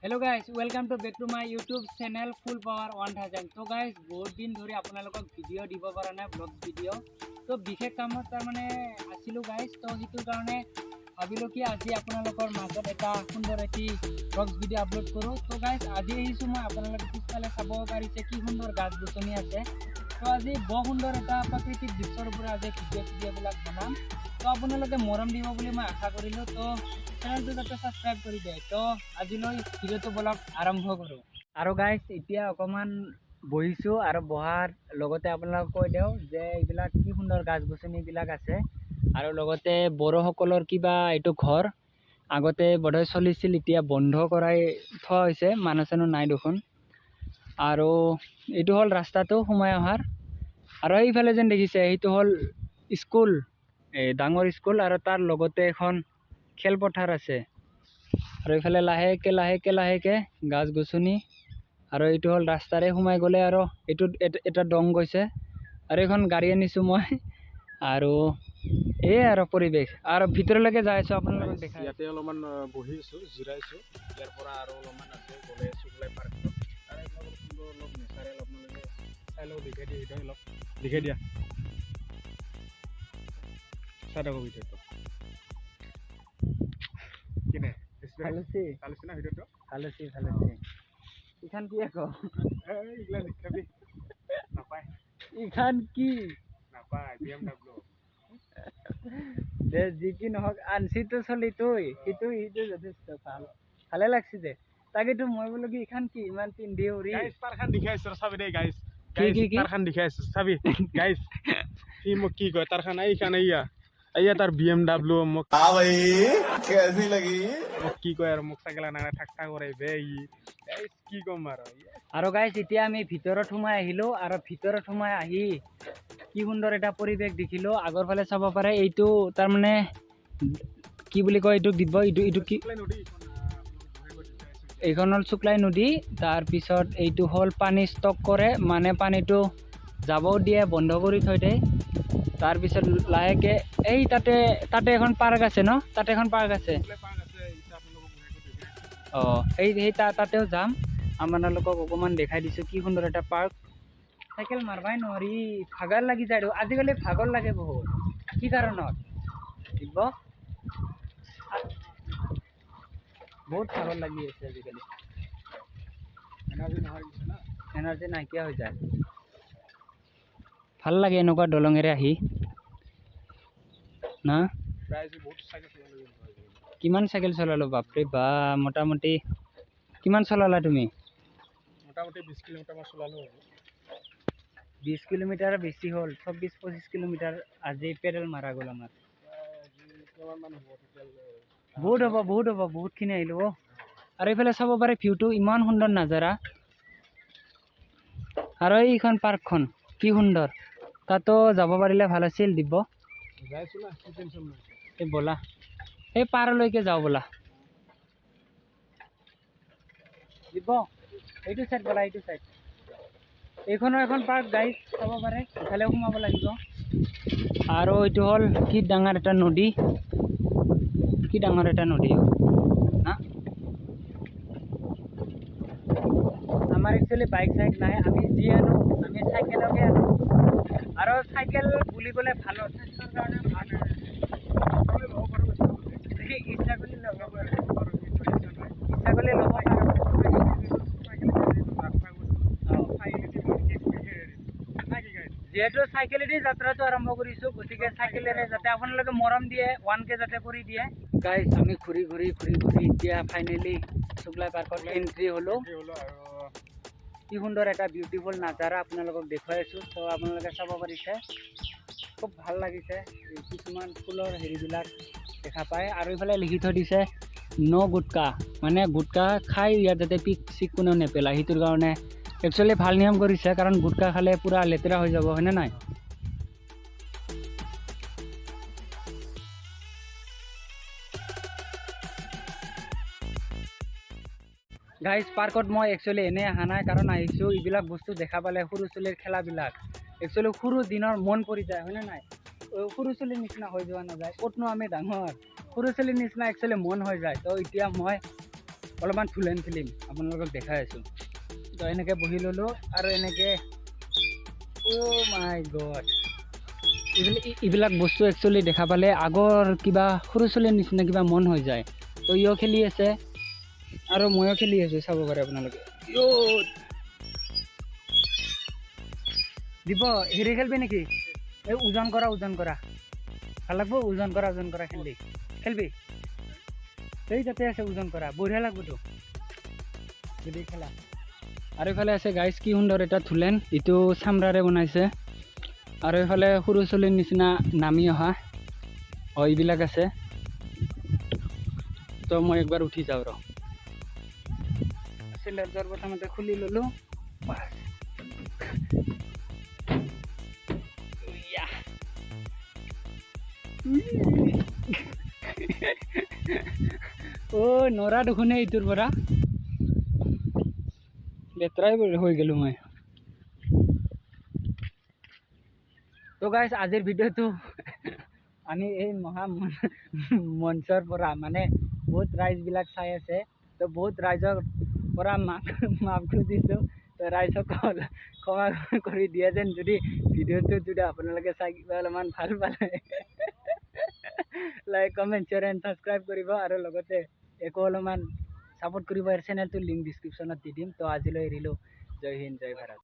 Hello guys, welcome to back to my YouTube channel Full Power 1000। তো guys, বহুত দিন ধৰি আপোনালোকক ভিডিঅ' দিব পৰা নাই, ব্লগ ভিডিঅ'। তো বিশেষ কামত তাৰমানে আছিলোঁ গাইজ। তো সেইটোৰ কাৰণে ভাবিলোঁ কি আজি আপোনালোকৰ মাজত এটা সুন্দৰ এটি ব্লগ ভিডিঅ' আপলোড কৰোঁ। তো গাইজ, আজি আহিছোঁ মই, আপোনালোকে পিছফালে চাব পাৰিছে কি সুন্দৰ গছ গছনি আছে। তো আজি বৰ সুন্দৰ এটা প্ৰাকৃতিক দৃশ্যৰ ওপৰত আজি ভিডিঅ' চিডিঅ'বিলাক বনাম। তো আপোনালোকে মৰম দিব বুলি মই আশা কৰিলোঁ। তো চেনেলটো যাতে ছাবস্ক্ৰাইব কৰি দিয়ে। তো আজিলৈ ভিডিঅ'টো বলক আৰম্ভ কৰোঁ। আৰু গাইজ, এতিয়া অকণমান বহিছোঁ আৰু বহাৰ লগতে আপোনালোকক কৈ দিওঁ যে এইবিলাক কি সুন্দৰ গছ গছনিবিলাক আছে। আৰু লগতে বড়োসকলৰ কিবা এইটো ঘৰ আগতে বোধহয় চলিছিল, এতিয়া বন্ধ কৰাই থোৱা হৈছে, মানুহ চানুহ নাই দেখোন। আৰু এইটো হ'ল ৰাস্তাটো সোমাই অহাৰ। আৰু এইফালে যেন দেখিছে সেইটো হ'ল স্কুল, এই ডাঙৰ স্কুল। আৰু তাৰ লগতে এখন খেলপথাৰ আছে। আৰু এইফালে লাহেকৈ লাহেকৈ লাহেকৈ গছ গছনি। আৰু এইটো হ'ল ৰাস্তাৰে সোমাই গ'লে আৰু এইটোত এটা দং গৈছে। আৰু এইখন গাড়ী আনিছোঁ মই। আৰু এয়ে আৰু পৰিৱেশ। আৰু ভিতৰলৈকে যাই আছোঁ, আপোনালোকক দেখাই। ইয়াতে অলপমান বহিছোঁ, জিৰাইছোঁ। ইয়াৰ পৰা আৰু অলপমান আছে গ'লে শুক্লাই পাৰ্কটো। আৰু এইবিলাক অলপ সুন্দৰ, অলপ নেচাৰেল, আপোনালোকে চাই লওক, দেখাই দিয়ে, সেইটো অলপ দেখাই দিয়া, চাই থাকক ভিডিঅ'টো। কেনে ভাল হৈছে? ভাল হৈছে না ভিডিঅ'টো? ভাল হৈছে, ভাল হৈছে। ইখান কি আকৌ? এইগিলা নিখাবি, নাপায়। ইখান কি? নাপায়, BMW। দে, যি কি নহওক আনছিতো চলি তুই সেইটো সেইটো যথেষ্ট ভাল, ভালে লাগছে দে। তাকেতো মই বোলো কি ইখান কি ইমান পিন্ধি উৰি। গাইস, তাৰখান দেখাই আছো, চাবি দেই গাইস। কি, কি, কি? তাৰখান দেখাই আছো, চাবি গাইস। সি মোক কি কয়, তাৰখান এইখান, এইয়া এইয়া তাৰ BMW। মোক हाँ भाई, कैसी लगी? মোক কি কয় আৰু মোক চাইকেল আনা ঠাক ঠাক কৰে বে ই। গাইস, কি ক'ম আৰু। আৰু গাইস, এতিয়া আমি ভিতৰত সোমাই আহিলোঁ। আৰু ভিতৰত সোমাই আহি কি সুন্দৰ এটা পৰিৱেশ দেখিলোঁ। আগৰ ফালে চাব পাৰে, এইটো তাৰমানে কি বুলি কয় এইটোক দিব, এইটো কি? শুক্লাই নদী এইখন, আপোনালোক বঢ়িয়াকৈ দেখাই আছো। এইখন হ'ল শুক্লাই নদী। তাৰপিছত এইটো হ'ল পানী ষ্টক কৰে, মানে পানীটো যাবও দিয়ে, বন্ধ কৰি থৈ দিয়ে। তাৰপিছত লাহেকৈ এই তাতে এখন পাৰ্ক আছে ন, তাতে এখন পাৰ্ক আছে। শুক্লাই পাৰ্ক আছে, এতিয়া আপোনালোকক বঢ়িয়াকৈ দেখাই আছো। অঁ, সেই তাতেও যাম, আপোনালোকক অকণমান দেখাই দিছোঁ কি সুন্দৰ এটা পাৰ্ক। চাইকেল মাৰবাই নোৱাৰি, ভাগৰ লাগি যায়। আৰু আজিকালি ভাগৰ লাগে বহুত, কি কাৰণত দিব, বহুত ভাগৰ লাগি আছে আজিকালি। এনাৰ্জি নোহোৱা গৈছে না, এনাৰ্জি নাইকিয়া হৈ যায়। ভাল লাগে এনেকুৱা দলঙেৰে আহি না। প্ৰায় আজি বহুত চাইকেল চলালোঁ কিন্তু আজি। কিমান চাইকেল চলালোঁ বাপৰে বা। মোটামুটি কিমান চলালা তুমি? মোটামুটি 20 কিলোমিটাৰমান চলালোঁ আৰু। 20 কিলোমিটাৰ বেছি হ'ল, 24-25 কিলোমিটাৰ আজি পেডেল মাৰা গ'ল আমাৰ। আজি কিমানমান হ'ব টোটেল? বহুত হ'ব, বহুত হ'ব, বহুতখিনি আহিলোঁ অ'। আৰু এইফালে চাব পাৰে ভিউটো, ইমান সুন্দৰ নাজাৰা। আৰু এইখন পাৰ্কখন কি সুন্দৰ, তাতো যাব পাৰিলে ভাল আছিল দিব্য। যাইছোঁ না, কি টেনশ্যন নাই। এই ব'লা, এই পাৰলৈকে যাওঁ ব'লা। দিব্য, এইটো চাইড ব'লা, এইটো চাইড। এইখনো এখন পাৰ্ক গাইজ, চাব পাৰে, ইফালেও সোমাব লাগিব। আৰু এইটো হ'ল কি ডাঙৰ এটা নদী, কি ডাঙৰ এটা নদী না। আমাৰ একচুৱেলি বাইক চাইক নাই, আমি যি আনো আমি চাইকেলকে আনো। আৰু চাইকেল বুলি ক'লে ভাল, স্বাস্থ্যৰ কাৰণে ভাল। ইচ্ছা কৰিলে ল'ব পাৰোঁ, ইচ্ছা কৰিলে ল'ব পাৰোঁ। অঁ, যিহেতু চাইকেলেদি যাত্ৰাটো আৰম্ভ কৰিছোঁ, গতিকে চাইকেলেৰে যাতে আপোনালোকে মৰম দিয়ে, 1K যাতে কৰি দিয়ে। গাইজ, আমি ঘূৰি ঘূৰি ঘূৰি ঘূৰি এতিয়া ফাইনেলি শুক্লাই পাৰ্কত এণ্ট্ৰি হ'লোঁ। কি সুন্দৰ এটা বিউটিফুল নাজাৰা আপোনালোকক দেখুৱাই আছোঁ। তো আপোনালোকে চাব পাৰিছে, খুব ভাল লাগিছে। এই কিছুমান ফুলৰ হেৰিবিলাক দেখা পায়। আৰু এইফালে লিখি থৈ দিছে ন' গুটকা, মানে গুটকা খাই ইয়াত যাতে পিক চিক কোনেও নেপেলায়, সেইটোৰ কাৰণে একচুৱেলি ভাল নিয়ম কৰিছে। কাৰণ গুটকা খালে পূৰা লেতেৰা হৈ যাব, হয়নে নাই? গাইজ, পাৰ্কত মই একচুৱেলি এনেই অহা নাই, কাৰণ আহিছোঁ এইবিলাক বস্তু দেখা পালে সৰু ছোৱালীৰ খেলাবিলাক একচুৱেলি সৰু দিনৰ মন পৰি যায়, হয়নে নাই? সৰু ছোৱালীৰ নিচিনা হৈ যোৱা নাযায়, ক'তনো আমি ডাঙৰ, সৰু ছোৱালীৰ নিচিনা একচুৱেলি মন হৈ যায়। তো এতিয়া মই অলপমান থুলেন খেলিম, আপোনালোকক দেখাই আছোঁ। তো এনেকৈ বহি ল'লোঁ আৰু এনেকৈ, অ' মাই গড, এইবিলাক বস্তু একচুৱেলি দেখা পালে আগৰ কিবা সৰু ছোৱালীৰ নিচিনা কিবা মন হৈ যায়। তো ইও খেলি আছে আৰু ময়ো খেলি আছোঁ, চাব পাৰে আপোনালোকে। দিব হেৰি খেলবি নেকি? এই ওজন কৰা, ওজন কৰা ভাল লাগব, ওজন কৰা, ওজন কৰা খেলবি, খেলবি। এই তাতে আছে ওজন কৰা, বঢ়িয়া লাগবতো যদি খেলা। আৰু এইফালে আছে গাইজ কি সুন্দৰ এটা থুলেন, এইটো চামৰাৰে বনাইছে। আৰু এইফালে সৰু ছোৱালীৰ নিচিনা নামি অহা এইবিলাক আছে। তো মই একবাৰ উঠি যাওঁ ৰ, চিলিণ্ডাৰ প্ৰথমতে খুলি ল'লোঁ। অ' নৰা দেখোন এইটোৰ পৰা লেতেৰাই হৈ গ'লোঁ মই। তো গাইজ আজিৰ ভিডিঅ'টো আমি এই মহা মঞ্চৰ পৰা, মানে বহুত ৰাইজবিলাক চাই আছে, তো বহুত ৰাইজৰ পৰা মাফ খুজিছোঁ। তো ৰাইজসকল ক্ষমা কৰি দিয়ে যেন, যদি ভিডিঅ'টো যদি আপোনালোকে চাই কিবা অলপমান ভাল পালে like comment share and subscribe কৰিব, আৰু লগতে একো অলপমান ছাপোৰ্ট কৰিব। চেনেলটোৰ লিংক ডিছক্ৰিপশ্যনত দি দিম। তো আজিলৈ এৰিলোঁ, জয় হিন্দ, জয় ভাৰত।